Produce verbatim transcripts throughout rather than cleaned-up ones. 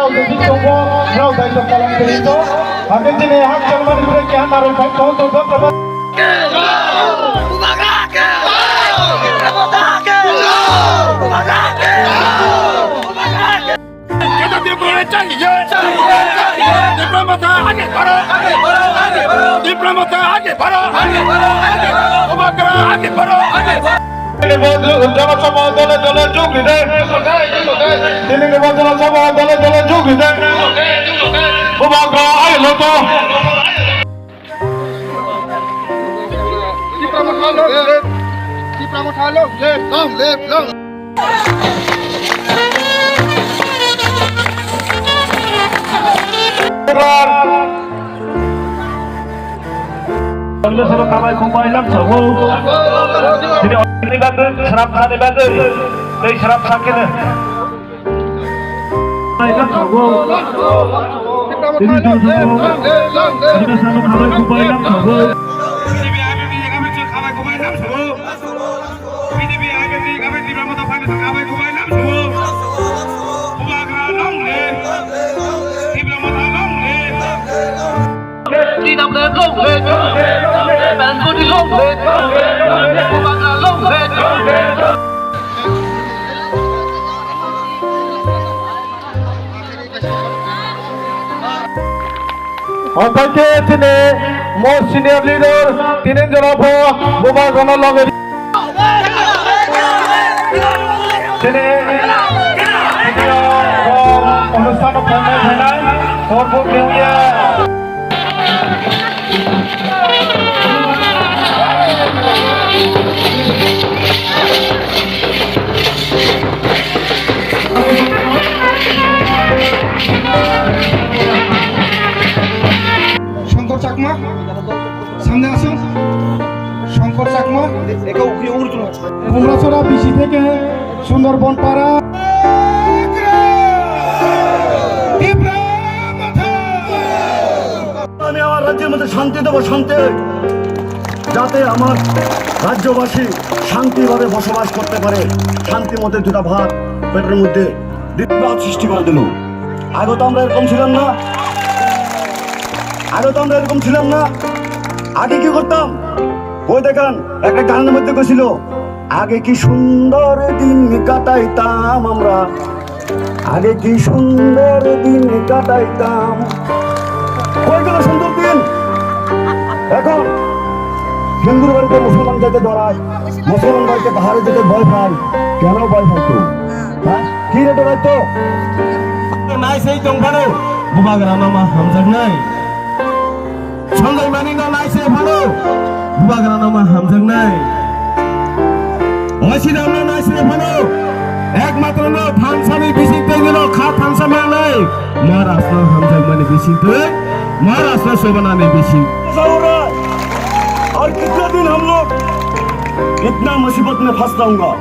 Tongo, rao daito palan kiri to. Hake chini hak changmani bwrwi keha narwk phai tongo, tongo, tongo. Kita Tripura चाहिए। Tripura Motha आगे बढ़ो। Tripura Motha आगे बढ़ो। Bubagra आगे बढ़ो। Tini bo jonasabha dole dole jug dite. Tini bo jonasabha dole dole jug dite. Bubagra ai loto. Tipra Motha long live. Tipra Motha long live. Long live, long live. Congress no khamai khumbai lamsao. Tini oni bagwi, sram sani bagwi, tei sram sakhe no. Khamai khumbai lamsao. Tini sram sani bagwi, tei sram sakhe no. T W F long live! Parents body long live! Bubagra long live! Otaike tini most senior leader tini jora bo Bubagrano loge. Tini video o onusthan o phainai phainai Horpuk New Year. Shankar চাকমা, সামনে আসুন। শঙ্কর চাকমা, কুমড়াছড়া বিসি থেকে সুন্দরবন পাড়া। আমি আমার রাজ্যের মধ্যে শান্তি দেবো, শান্তি, যাতে আমার রাজ্যবাসী শান্তিভাবে বসবাস করতে পারে, শান্তির মধ্যে দুটা ভাত পেটের মধ্যে বিবাদ সৃষ্টি করে দিল। আগে তো আমরা এরকম ছিলাম না, আগে তো আমরা এরকম ছিলাম না। আগে কি করতাম? ওই দেখেন, একটা গানের মধ্যে কইছিল, "আগে কি সুন্দর দিন কাটাইতাম আমরা, আগে কি সুন্দর দিন কাটাইতাম।" কই গেল সুন্দর দিন? এখন হিন্দুর বাড়িতে মুসলমান যেতে ডরায়, মুসলমান বাড়িতে পাহাড়ে যেতে ভয় পায়। কেন ভয় পাইতো? হ্যাঁ? কি রে ডরাইতো? Nai sei tong phano, Bubagrano ma hamjaknai. Sonjay Manikno nai sei phano, Bubagrano ma hamjaknai. Wasiramno nai sei phano, ekmatro no thansani bising twi no kha thansa mangnai. Maharajno hamjakmani bising twi, Maharajno sobanani bising. और कितना दिन हम लोग इतना मुसीबत में फंस रहूंगा?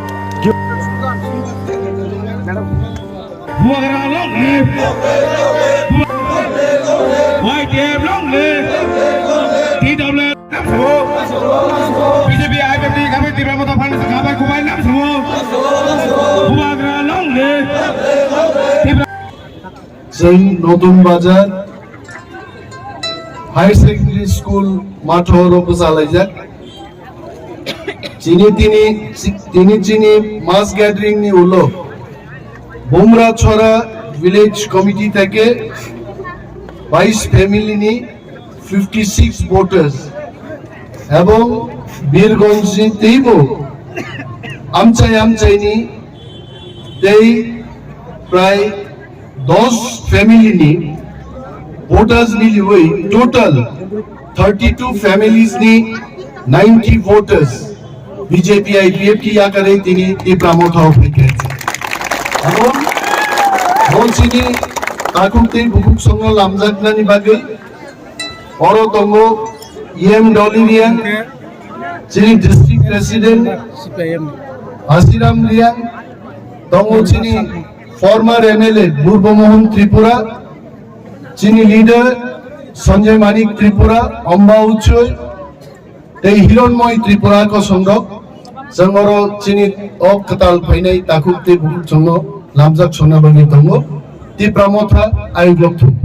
Bubagra long live! Y T F long live! T W F lamsao! B J P I P F T khamai Tipra Motha Foundation khamai khumbai lamsao! Bubagra long live! Tipra Chwng Notun Bazar Higher Secondary School matho oro bwchalaijak. Chini tini, tini chini mass gathering ni ulo Bumrachhora Village Committee theke bais family ni fifty six voters ebong Birgonj ni teibo amchai amchai ni tei prai dos family ni voters miliwi total thirty two families ni ninety voters B J P I P F T yakarwi tini Tipra Mothao phaikha. Ebong bo chini takhuk tei bukhuk songno lamjaknani bagwi oro tongo E M Dolly Reang, chini district president Asiram Reang, tongo chini former M L A Burbo Mohan Tripura, chini leader Sanjay Manik Tripura, Amba Uchoi, tei Hironmoi Tripura kosongrok, chwng oro chini o kwtal phainai takhuk tei bukhuk chwngno lamjak songna bagwi tongo. Tipra Motha, ayuk lok thung.